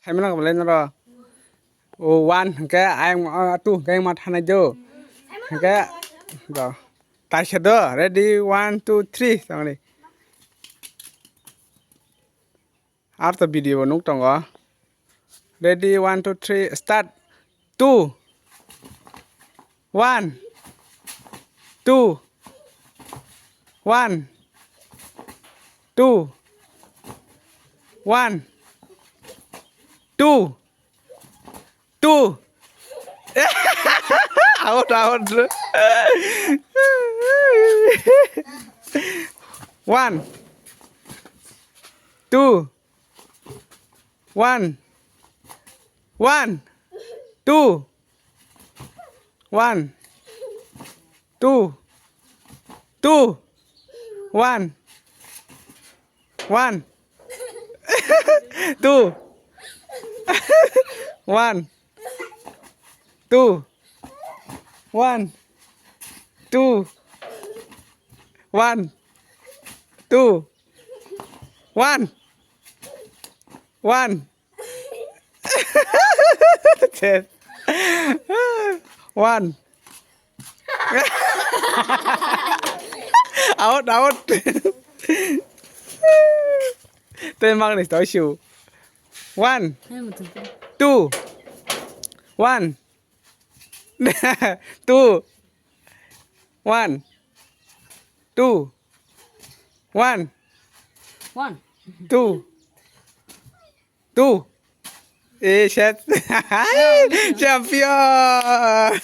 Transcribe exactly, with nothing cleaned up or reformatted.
Saimano kabo le noro. O one hwnkhe ayang, ah, two hwnkhe ayang ma thanai do. Hwnkhe do. Taisa do. Ready, one, two, three. Tongri. Ar to video bo nuk tongo. Ready, one, two, three, start. Two. One. Two. One. Two. One. Two. Two. Out, out. One. Two. One. One. Two. One. Two. Two. One. One. Two. One. Two. One. Two. One. Two. One. One. One. Out, out. Tei magni tau siu. One. Two. One. Two. One. Two. One. One. Two. Two. Eh, shit. Champion.